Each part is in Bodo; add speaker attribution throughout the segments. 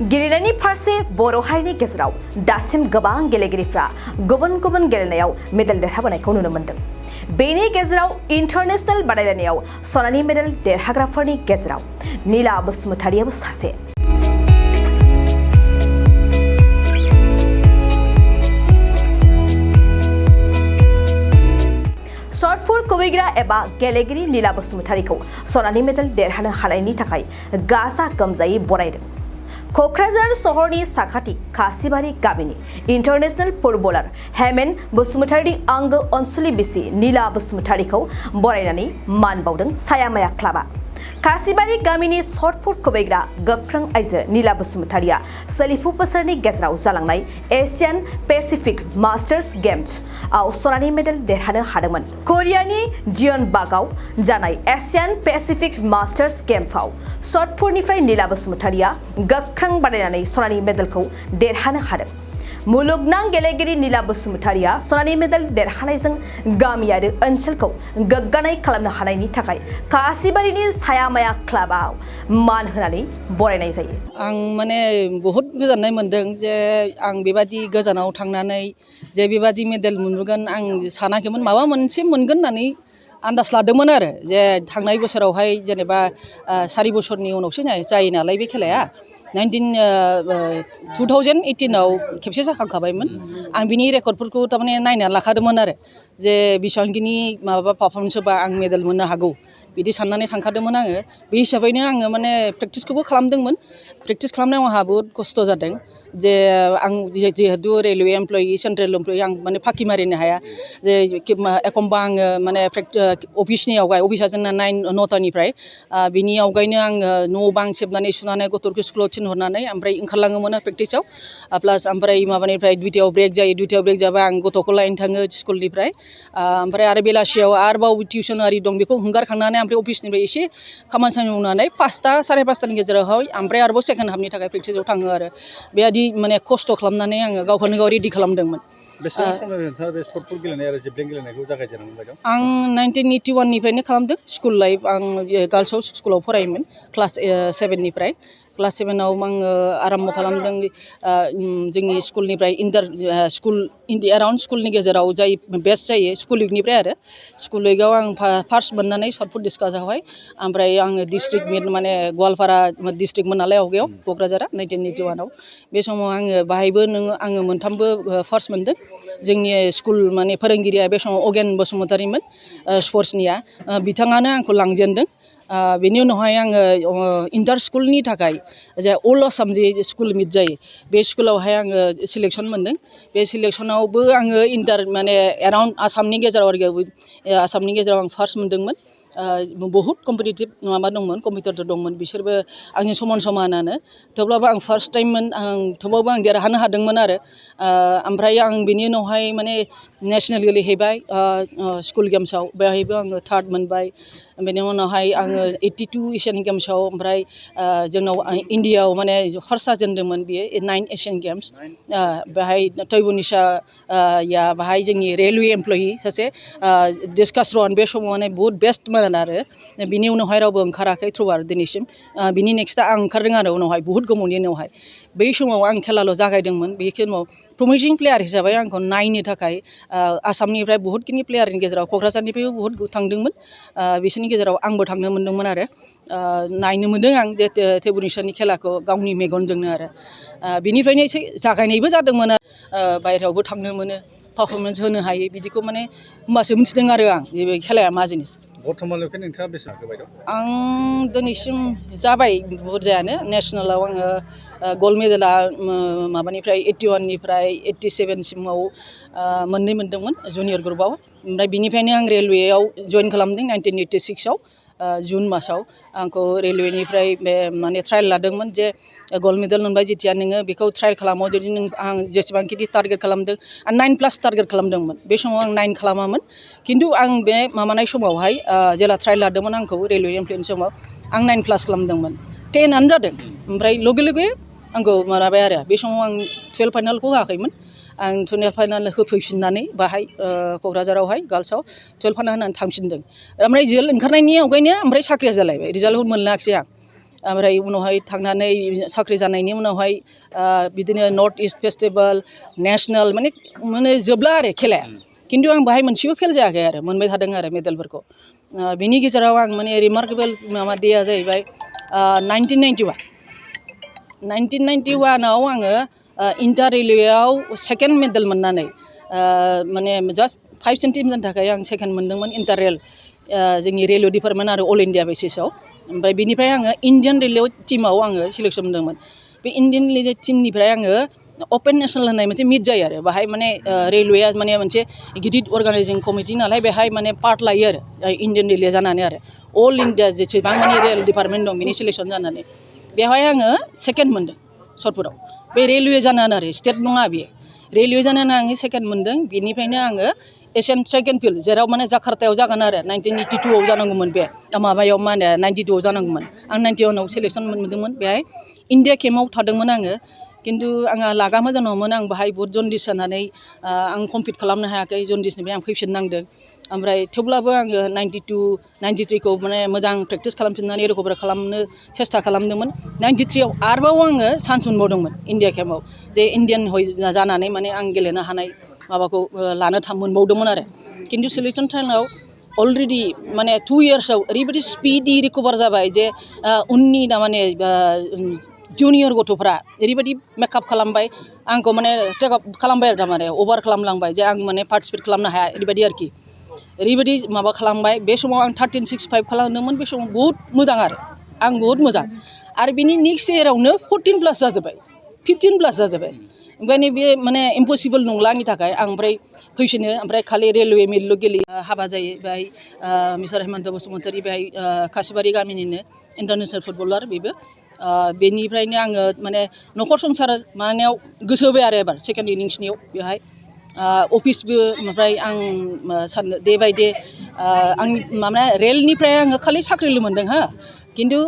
Speaker 1: गेलेनायनि फारसे बर' हारिनि गेजेराव दासिम गोबां गेलेगिरिफ्रा गुबुन गुबुन गेलेनायाव मेडेल देरहाबोनायखौ नुनो मोन्दों। बेनि गेजेराव इन्टारनेशनेल बादायलायनायाव सनानि मेडेल देरहाग्राफोरनि गेजेराव नीला बसुमतारियाबो सासे। शर्टपुट खुबैग्रा एबा गेलेगिरि नीला बसुमतारिखौ सनानि मेडेल देरहानो हानायनि थाखाय गाजा गोमजायै बरायदों। क'क्राझार सहरनि साखाथि खासिबारि गामिनि इन्टारनेशनेल फुटबलार हेमेन बसुमतारिनि आंगो अनसुलि बिसि नीला बसुमतारिखौ बरायनानै मान बावदों सायामाया क्लाबा। खासिबारि गामिनि शर्टपुट खुबैग्रा गोख्रों आइजो नीला बसुमतारिया सोलिफु बोसोरनि गेजेराव जालांनाय एशियान पेसिफिक मास्टार्स गेम्सआव सनानि मेडेल देरहानो हादोंमोन। करियानि जियनबागाव जानाय एशियान पेसिफिक मास्टार्स गेम्सआव शर्टपुटनिफ्राय नीला बसुमतारिया गोख्रों बादायनानै सनानि मेडेलखौ देरहानो हादों। मुलुगनां गेलेगिरि नीला बसुमतारिया सनानि मेडेल देरहानायजों गामि आरो ओनसोलखौ गोग्गानाय खालामनो हानायनि थाखाय खासिबारिनि सायामाया क्लाबाव मान होनानै बरायनाय जायो।
Speaker 2: आं माने बहुत गोजोननाय मोनदों जे आं बेबादि गोजानाव थांनानै जे बेबादि मेडेल मोनगोन आं सानाखैमोन, माबा मोनसे मोनगोन होननानै आन्दाज लादोंमोन आरो जे थांनाय बोसोरावहाय जेनेबा 4 बोसोरनि उनावसो जायो नालाय बे खेलाया 2018 आव खेबसे जाखांखाबायमोन। आं बिनि रेकर्डफोरखौ थारमाने नायनानै लाखादोंमोन आरो जे बेसेबांखिनि माबा पारफरमेन्स होबा आं मेडेल मोननो हागौ बिदि साननानै थांखादोंमोन आङो। बे हिसाबैनो आङो माने प्रेक्टिसखौबो खालामदोंमोन। प्रेक्टिस खालामनायाव आंहा बहुत खस्थ' जादों जे आं जिहेतु रेलवे एमप्लयि सेन्ट्रेल एमप्लयि आं माने फाखि मारिनो हाया जे एखमबा आङो माने अफिसनि आवगाय अफिसा जोंना 9टानिफ्राय बिनि आवगायनो आङो न' बां सेबनानै सुनानै गथ'फोरखौ स्कुलाव थिनहरनानै ओमफ्राय ओंखारलाङोमोन प्रेक्टिसाव प्लास ओमफ्राय माबानिफ्राय दुइटायाव ब्रेक जायो, दुइटायाव ब्रेक जाबा आं गथ'खौ लायनो थाङो स्कुलनिफ्राय ओमफ्राय आरो बेलासियाव आरोबाव टिउसन आरि दं बेखौ हगारखांनानै ओमफ्राय अफिसनिफ्राय एसे खामानि सामानि मावनानै 5टा 5:30टानि गेजेरावहाय ओमफ्राय आरोबाव सेकेन्ड हाफनि थाखाय प्रेक्टिसाव थाङो आरो बेबायदि माने खस्थ' खालामनानै आङो गावखौनो गाव रेडि खालामदोंमोन।
Speaker 3: बेसेबां समनिफ्राय नोंथाङा बे शर्टपुट गेलेनाय आरो जेभलिन गेलेनायखौ जागायजेननाय बायदों?
Speaker 2: आं 1981 निफ्रायनो खालामदों। स्कुल लाइफ आं गार्ल्सआव स्कुलाव फरायोमोन क्लास 7निफ्राय। क्लास 7आव आङो आराम्भ खालामदों जोंनि स्कुलनिफ्राय स्कुल एराउन्ड स्कुलनि गेजेराव जाय बेस्ट जायो स्कुल उइकनिफ्राय आरो स्कुल उइकआव आं फार्स्ट मोननानै शर्टपुट डिस्कासआवहाय ओमफ्राय आङो डिस्ट्रिक्ट माने गवालपारा डिस्ट्रिक्टमोन नालाय आवगायाव क'क्राझारा 1981 आव। बे समाव आङो बाहायबो आङो मोनथामबो फार्स्ट मोनदों। जोंनि स्कुल माने फोरोंगिरिया बे समाव अगेन बसुमतारिमोन स्पर्ट्सनिया, बिथाङानो आंखौ लांजेनदों। बेनि उनावहाय आङो इन्टार स्कुलनि थाखाय जे अल आसाम जे स्कुल मिट जायो बे स्कुलावहाय आङो सिलेक्सन मोनदों। बे सिलेक्सनावबो आङो माने एराउन्ड आसामनि गेजेराव आसामनि गेजेराव आं फार्स्ट मोनदोंमोन। बहुत कम्पिटिटिभ माबा दंमोन, कम्पिटिटर दंमोन, बिसोरबो आंनि समान समानानो। थेवब्लाबो आं फार्स्ट टाइममोन, थेवब्लाबो आं देरहानो हादोंमोन आरो ओमफ्राय आं बिनि उनावहाय माने नेसनेल गेलेहैबाय स्कुल गेम्सआव, बेवहायबो आङो थार्ड मोनबाय। बेनि उनावहाय आङो 82 एसियान गेम्सआव ओमफ्राय जोंनाव इण्डियाआव माने फार्स्ट जाजेनदोंमोन बियो 9 एसियान गेम्स। बेहाय तैबनिसा बाहाय जोंनि रेलवे एमप्लयि सासे डिस्कास रन बे समाव माने बहुत बेस्टमोन आरो बिनि उनावहाय रावबो ओंखाराखै थ्रुआर दिनैसिम। बिनि नेक्स्टआ आं ओंखारदों आरो उनावहाय बहुत गोबावनि उनावहाय। बै समाव आं खेलाल' जागायदोंमोन। बे समाव प्रमिसिं प्लेयार हिसाबै आंखौ नायनो थाखाय आसामनिफ्राय बहुतखिनि प्लेयारनि गेजेराव क'क्राझारनिफ्रायबो बहुत थांदोंमोन। बिसोरनि गेजेराव आंबो थांनो मोन्दोंमोन आरो नायनो मोन्दों आं जे टेबुलनिसानि खेलाखौ गावनि मेगनजोंनो आरो बिनिफ्रायनो एसे जागायनायबो जादोंमोन। बायहेरायावबो थांनो मोनो, पारफरमेन्स होनो हायो, बिदिखौ माने होमबासो मिथिदों आरो आं बे खेलाया मा जिनिस।
Speaker 3: बर्थमाननिफ्राय नोंथाङा बेसेबां होबाय दं?
Speaker 2: आं दिनैसिम जाबाय बुरजायानो। नेसनेलाव आङो गल्ड मेडेला माबानिफ्राय 81निफ्राय 87सिमाव मोननै मोनदोंमोन जुनियर ग्रुपआव। ओमफ्राय बिनिफ्रायनो आं रेलवेआव जइन खालामदों 1986आव जुन मासाव। आंखौ रेलवेनिफ्राय बे माने ट्रायल लादोंमोन जे गल्ड मेडेल मोनबाय जेथिया नोङो बेखौ ट्रायल खालामो जुदि आं जेसेबांखिनि टारगेट खालामदों आं 9+ टारगेट खालामदोंमोन। बे समाव आं 9 खालामामोन, खिन्थु आं बे माबानाय समावहाय जेला ट्रायल लादोंमोन आंखौ रेलवे एमप्लयिनि समाव आं 9+ खालामदोंमोन। 10आनो जादों। ओमफ्राय लगे लगे आंखौ माबाबाय आरो बे समाव आं 12 फाइनालखौ होआखैमोन। आं 12 फाइनाल होफैफिननानै बाहाय क'क्राझारावहाय गार्ल्सआव 12 फाइनाल होनानै थांफिनदों। ओमफ्राय रिजाल्ट ओंखारनायनि आवगायनो ओमफ्राय साख्रिया जालायबाय, रिजाल्टखौ मोनलाखिसै आं। ओमफ्राय उनावहाय थांनानै साख्रि जानायनि उनावहाय बिदिनो नर्थ इस्ट फेस्टिभेल नेशनेल माने जोबला आरो खेलाया खिन्थु आं बाहाय मोनसेबो फेल जायाखै आरो मोनबाय थादों आरो मेडेलफोरखौ बिनि गेजेराव आं माने रिमार्केबल माबा डेया जाहैबाय 1991आव आङो इन्टार रेलवेआव सेकेन्ड मेडेल मोननानै माने जास्ट 5 सेन्टिमिटारनि थाखाय आं सेकेन्ड मोनदोंमोन इन्टार रेल जोंनि रेलवे डिपार्टमेन्ट आरो अल इन्डिया बेसिसाव ओमफ्राय बिनिफ्राय आङो इन्डियान रेलवे टिमाव आङो सिलेक्सन मोनदोंमोन बे इन्डियान रेलवे टिमनिफ्राय आङो अपेन नेसनेल होननाय मोनसे मिट जायो आरो बाहाय माने रेलवेया माने मोनसे गिदिर अर्गानाइजिं कमिटि नालाय बेहाय माने पार्ट लायो आरो इन्डियान रेलवे जानानै आरो अल इन्डिया जेसेबां माने रेल डिपार्टमेन्ट दं बिनि सिलेक्सन जानानै बेवहाय आङो सेकेन्ड मोनदों सर्टपुटाव बे रेलवे जानानै आरो स्टेट नङा बेयो रेलवे जानानै आङो सेकेन्ड मोनदों बेनिफ्रायनो आङो एसियान ट्रेक एन्ड फिल्ड जेराव माने जाकार्तायाव जागोन आरो 1982आव जानांगौमोन बे माबायाव मा होनो 92आव जानांगौमोन आं 91आव सिलेक्सन मोनदोंमोन बेहाय इन्डिया केम्पआव थादोंमोन आङो खिन्थु आंहा लागा मोजां नङामोन आं बाहाय बहुत जन्दिस जानानै आं कमप्लिट खालामनो हायाखै जन्दिसनिफ्राय आं फैफिननांदों ओमफ्राय थेवब्लाबो आङो 92 93खौ माने मोजां प्रेक्टिस खालामफिननानै रिकभार खालामनो सेस्था खालामदोंमोन 93आव आरोबाव आङो चान्स मोनबावदोंमोन इन्डिया केम्पआव जे इन्डियान जानानै माने आं गेलेनो हानाय माबाखौ लानो मोनबावदोंमोन आरो खिन्थु सिलेक्सन टाइमाव अलरेडि माने 2 इयार्सआव ओरैबायदि स्पिडि रिकभार जाबाय जे उननि माने जुनियर गथ'फ्रा ओरैबायदि मेकआप खालामबाय आंखौ माने टेकआप खालामबाय आरो थारमाने अभार खालामलांबाय जे आं माने पार्टिसिपेट खालामनो हाया ओरैबायदि आरोखि ओरैबायदि माबा खालामबाय बे समाव आं 13.65 खालामदोंमोन बे समाव बहुत मोजां आरो आं बहुत मोजां आरो बिनि नेक्स्ट इयारावनो 14 प्लास जाजोब्बाय 15 प्लास जाजोब्बाय ओंखायनो बे माने इम्पसिबोल नंला आंनि थाखाय आं ओमफ्राय फैफिनो ओमफ्राय खालि रेलवे मिल गेलेयो हाबा जायो बेहाय मिस्टार हेमन्त बसुमतारी बेहाय खासिबारि गामिनिनो इन्टारनेसनेल फुटबलार बेबो बेनिफ्रायनो आङो माने न'खर संसार मानायाव गोसो होबाय आरो एबार सेकेन्ड इनिंसनियाव बेवहाय अफिसबो ओमफ्राय आं साननो डे बाय डे आंनि माने रेलनिफ्राय आङो खालि साख्रिल' मोनदों हा खिन्थु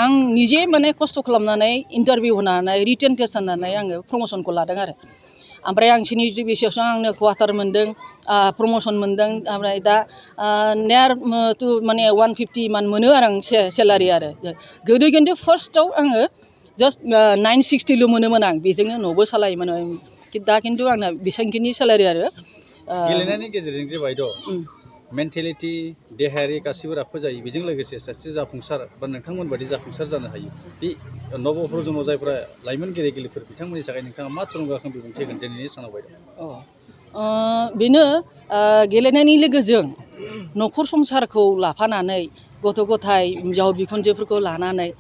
Speaker 2: आं निजे माने खस्थ' खालामनानै इन्टारभिउ होनानै रिटेन टेस्ट होनानै आङो प्रम'सनखौ लादों आरो ओमफ्राय आं सिनियर बेसिसाव आंनो क्वार्टार मोनदों प्रम'सन मोनदों ओमफ्राय दा नियार टु माने 150 मान मोनो आरो आं सेलारि आरो गोदो खिन्थु फार्स्टआव आङो जास्ट 960ल' मोनोमोन आं बेजोंनो न'बो सालायोमोन दा खिन्थु आंना बेसेबांखिनि सेलारि आरो
Speaker 3: गेलेनायनि गेजेरजों जे बायद' मेन्टेलिटि देहायारि गासिबो राफोद जायो बेजों लोगोसे सासे जाफुंसार बा नोंथांमोन बायदि जाफुंसार जानो हायो बे नब प्रजन्म जायफोरा लाइमोन गेलेगिरिफोर बिथांमोननि थाखाय नोंथाङा मा थुलुंगाखां बिबुंथि होगोन दिनैनि सानाव बायद'
Speaker 2: बेनो गेलेनायनि लोगोजों न'खर संसारखौ लाफानानै गथ' गथाय हिन्जाव बिखुनजोफोरखौ लानानै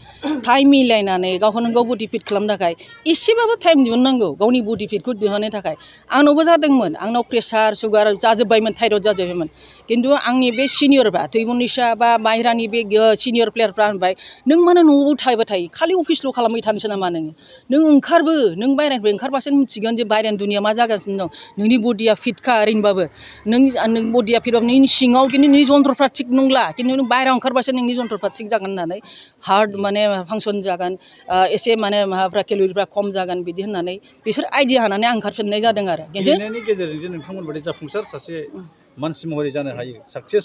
Speaker 2: टाइम मिलायनानै गावखौनो गाव बडि फिट खालामनो थाखाय एसेबाबो टाइम दिहुननांगौ गावनि बडि फिटखौ दिहुननो थाखाय आंनावबो जादोंमोन आंनाव प्रेसार सुगार जाजोब्बायमोन थाइरयड जाजोब्बायमोन खिन्थु आंनि बे सिनियरफ्रा थैमनिसा बा बाहेरानि बे सिनियर प्लेयारफ्रा होनबाय नों मानो न'आव थाबाय थायो खालि अफिसल' खालामबाय थानोसै नामा नों ओंखारबो नों बाहेरानिफ्राय ओंखारबासो मिथिगोन जे बाहेरानि दुनिया मा जागासिनो दं नोंनि बडिया फिटखा ओरैनोबाबो नों बडिया फिटबाबो नोंनि सिङाव खिन्थु नोंनि जन्थ्रफ्रा थिग नंला खिन्थु नों बाहेरायाव ओंखारबासो नोंनि जन्थ्रफ्रा थिग जागोन होननानै हार्ट माने फांसन जागोन एसे माने माबाफ्रा केल'रिफ्रा खम जागोन बिदि होननानै बिसोर आइडिया होनानै आं ओंखारफिननाय जादों आरो
Speaker 3: गेलेनायनि गेजेरजों जे नोंथांमोन बायदि जाफुंसार सासे मानसि महरै जानो हायो साक्सेस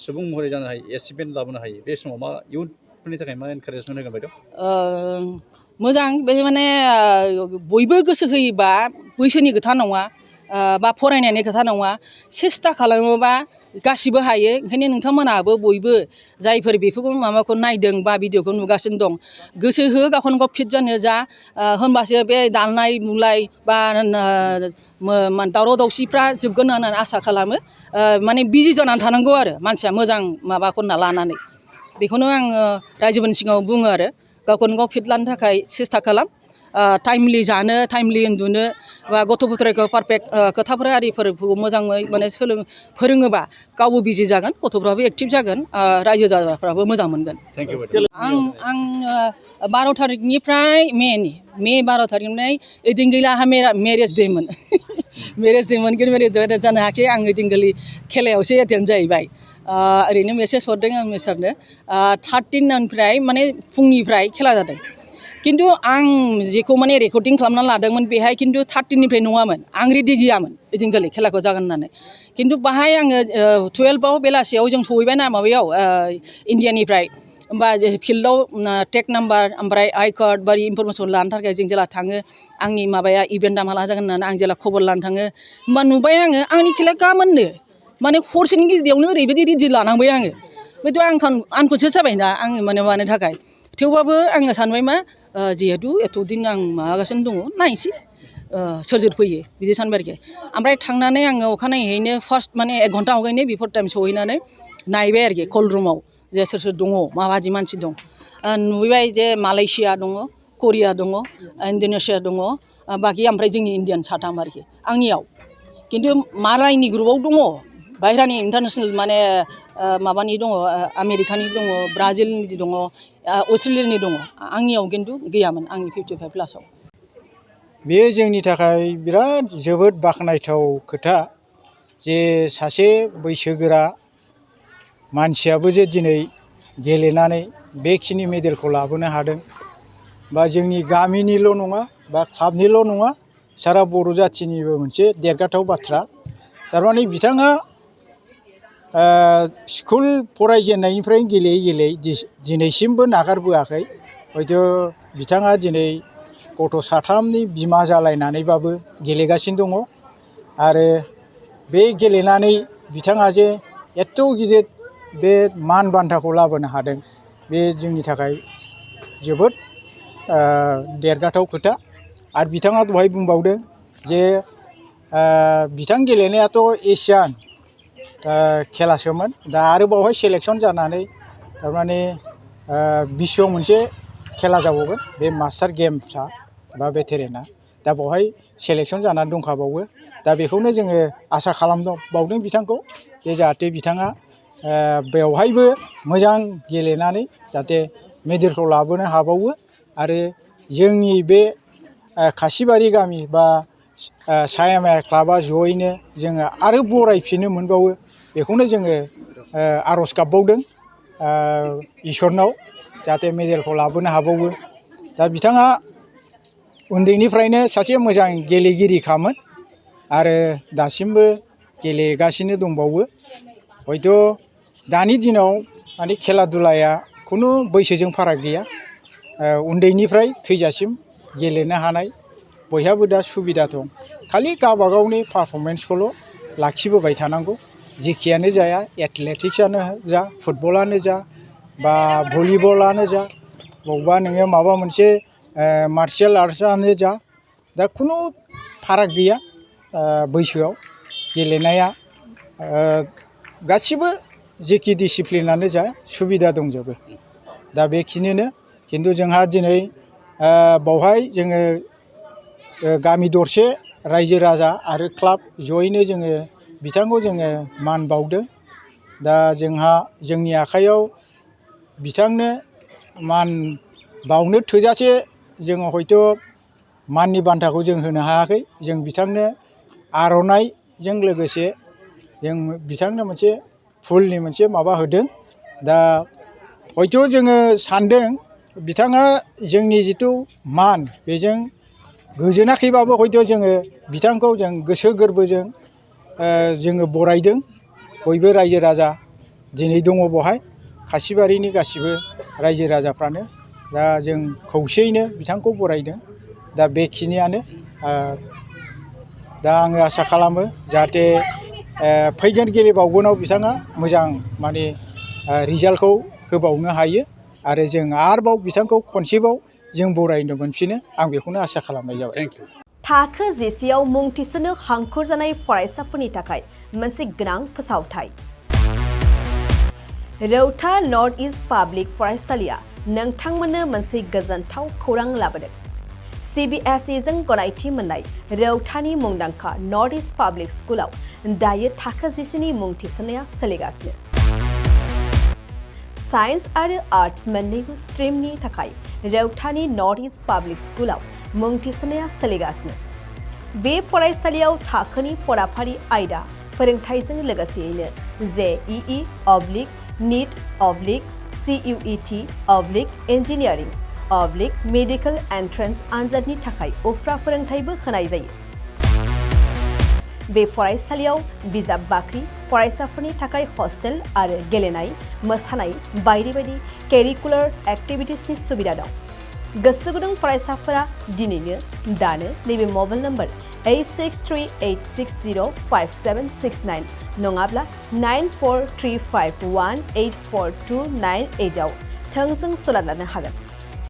Speaker 3: सुबुं महरै जानो हायो एचिभमेन्ट लाबोनो हायो बे समाव मा इयुनफोरनि थाखाय मा एनकारेजमेन्ट होगोन बायद'
Speaker 2: मोजां बे माने बयबो गोसो होयोबा बैसोनि खोथा नङा बा फरायनायनि खोथा नङा सेस्था खालामोबा गासिबो हायो ओंखायनो नोंथांमोनाबो बयबो जायफोर बेफोरखौ माबाखौ नायदों बा भिडिअखौ नुगासिनो दं गोसो हो गावखौनो गाव फिट जानो जा होनबासो बे दालनाय मुलाय बा दावराव दावसिफ्रा जोबगोन होननानै आसा खालामो माने बिजि जानानै थानांगौ आरो मानसिया मोजां माबाखौ लानानै बेखौनो आङो रायजोफोरनि सिगाङाव बुङो आरो गावखौनो गाव फिट लानो थाखाय सेस्था खालाम टाइमलि जानो टाइमलि उन्दुनो बा गथ' गथायखौ पारफेक्ट खोथाफोर आरिफोरखौ मोजाङै माने फोरोङोबा गावबो बिजि जागोन गथ'फ्राबो एक्टिभ जागोन रायजो राजाफ्राबो मोजां मोनगोन आं 12 थारिखनिफ्राय मे 12 थारिखनिफ्राय ओइदिनखालि आंहा मेरेज देमोन मेरेज देमोन खिन्थु मेरेज दे जानो हायाखै आं ओइदिनखालि खेलायावसो एटेन्ड जाहैबाय ओरैनो मेसेज हरदों आं मिस्टारनो 13 माने फुंनिफ्राय खेला जादों खिन्थु आं जेखौ माने रेकर्डिं खालामना लादोंमोन बेहाय खिन्थु 13निफ्राय नङामोन आं रेडि गैयामोन ओइदिनखालि खेलाखौ जागोन होननानै खिन्थु बाहाय आङो 12आव बेलासियाव जों सहैबायना माबायाव इण्डियानिफ्राय होमबा फिल्डआव टेक नाम्बार ओमफ्राय आइ कार्ड बायदि इनफरमेसन लानो थाखाय जों जेला थाङो आंनि माबाया इभेन्टआ माला जागोन होननानै आं जेला खबर लानो थाङो होमबा नुबाय आङो आंनि खेलाया गाबोननो माने हरसेनि गेजेरावनो ओरैबायदि रेडि लानांबाय आङो बेथ' आंखौसो जाबायना आङो मानो थाखाय थेवबाबो आङो सानबाय मा जिहेथु एथ' दिन आं माबागासिनो दङ नायनोसै सोर फैयो बिदि सानबाय आरोखि ओमफ्राय थांनानै आङो अखानायैनो फार्स्ट माने 1 घन्टा आवगायनो बिफोर टाइम सहैनानै नायबाय आरोखि कल रुमाव जे सोर दङ माबायदि मानसि दं नुबाय जे मालयेसिया दङ करिया दङ इण्ड'नेसिया दङ बाखि ओमफ्राय जोंनि इण्डियान साथाम आरोखि आंनियाव खिन्थु मालायनि ग्रुपआव दङ बाहेरानि इन्टारनेसनेल माने माबानि दङ आमेरिकानि दङ ब्राजिलनि दङ अस्ट्रेलियानि दङ आंनियाव खिन्थु गैयामोन आंनि 55 प्लासाव
Speaker 4: बेयो जोंनि थाखाय बिराद जोबोद बाख्नायथाव खोथा जे सासे बैसोगोरा मानसियाबो जे दिनै गेलेनानै बेखिनि मेडेलखौ लाबोनो हादों बा जोंनि गामिनिल' नङा बा क्लाबनिल' नङा सारा बर' जाथिनिबो मोनसे देरगाथाव बाथ्रा थारमाने बिथाङा स्कुल फरायजेननायनिफ्राय गेलेयै दिनैसिमबो नागारबोआखै हयथ' बिथाङा दिनै गथ' 3नि बिमा जालायनानैबाबो गेलेगासिनो दङ आरो बे गेलेनानै बिथाङा जे एथ' गिदिर बे मान बान्थाखौ लाबोनो हादों बे जोंनि थाखाय जोबोद देरगाथाव खोथा आरो बिथाङा दहाय बुंबावदों जे बिथां गेलेनायाथ' एसियान खेलासोमोन दा आरो बावहाय सेलेक्सन जानानै थारमाने बिश्वआव मोनसे खेला जाबावगोन बे मास्टार गेम्सआ बा भेटेरेना दा बावहाय सेलेक्सन जानानै दंखाबावो दा बेखौनो जोङो आसा खालामबावदों बिथांखौ जे जाहाथे बिथाङा बेवहायबो मोजां गेलेनानै जाहाथे मेडेलखौ लाबोनो हाबावो आरो जोंनि बे खासिबारि गामि बा सायामाया क्लाबा जयैनो जोङो आरो बरायफिननो मोनबावो बेखौनो जोङो आर'ज गाबबावदों इसोरनाव जाहाथे मेडेलखौ लाबोनो हाबावो दा बिथाङा उन्दैनिफ्रायनो सासे मोजां गेलेगिरिखामोन आरो दासिमबो गेलेगासिनो दंबावो हयथ' दानि दिनाव माने खेला दुलाया खुनु बैसोजों फाराग गैया उन्दैनिफ्राय थैजासिम गेलेनो हानाय बयहाबो दा सुबिदा दं खालि गावबागावनि पारफरमेन्सखौल' लाखिबोबाय थानांगौ जेखियानो जाया एथलेटिक्सआनो जा फुटबलानो जा बा भलिबलानो जा बबावबा नोङो माबा मोनसे मार्शियेल आर्ट्सआनो जा दा खुनु फाराग गैया बैसोआव गेलेनाया गासिबो जेखि डिसिप्लिनानो जा सुबिदा दंजोबो दा बेखिनिनो खिन्थु जोंहा दिनै बावहाय जोङो गामि दरसे रायजो राजा आरो क्लाब जयैनो जोङो बिथांखौ जोङो मान बावदों दा जोंहा जोंनि आखाइयाव बिथांनो मान बावनो थोजासे जोङो हयथ' माननि बान्थाखौ जों होनो हायाखै जों बिथांनो आर'नाइजों लोगोसे जों बिथांनो मोनसे फुलनि मोनसे माबा होदों दा हयथ' जोङो सानदों बिथाङा जोंनि जिथु मान बेजों गोजोनाखैबाबो हयथ' जोङो बिथांखौ जों गोसो गोरबोजों जोङो बरायदों बयबो रायजो राजा दिनै दङ बहाय खासिबारिनि गासिबो रायजो राजाफ्रानो दा जों खौसेयैनो बिथांखौ बरायदों दा बेखिनियानो दा आङो आसा खालामो जाहाथे फैगोन गेलेबावगोनाव बिथाङा मोजां माने रिजाल्टखौ होबावनो हायो आरो जों आरोबाव बिथांखौ खनसेबाव जों बरायनो मोनफिनो आं बेखौनो आसा खालामनाय जाबाय। Thank you.
Speaker 1: थाखो जिसेयाव मुं थिसननो हांखुर जानाय फरायसाफोरनि थाखाय मोनसे गोनां फोसावथाय। रौता नर्थ इस्ट पाब्लिक फरायसालिया नोंथांमोननो मोनसे गोजोनथाव खौरां लाबोदों। CBSE जों गनायथि मोननाय रौतानि मुंदांखा नर्थ इस्ट पाब्लिक स्कुलाव दायो थाखो जिसेनि मुं थिसननाया सोलिगासिनो। साइन्स आरो आर्ट्स मोन्नैबो स्ट्रिमनि थाखाय रौतानि नर्थ इस्ट पाब्लिक स्कुलाव मुं थिसननाया सोलिगासिनो। बे फरायसालियाव थाखोनि फराफारि आयदा फोरोंथाइजों लोगोसेयैनो JEE NEET CUET engineering medical entrance आनजादनि थाखाय उफ्रा फोरोंथाइबो होनाय जायो। बे फरायसालियाव बिजाब बाख्रि फरायसाफोरनि थाखाय हस्टेल आरो गेलेनाय मोसानाय बायदि बायदि केरिकुलार एक्टिभिटिसनि सुबिदा दं गोसो गुदुं फरायसाफोरा दिनैनो दानो नैबे मबाइल नम्बर 8638605769 नङाब्ला 9435184298 आव थोंजों सोलोंनो हागोन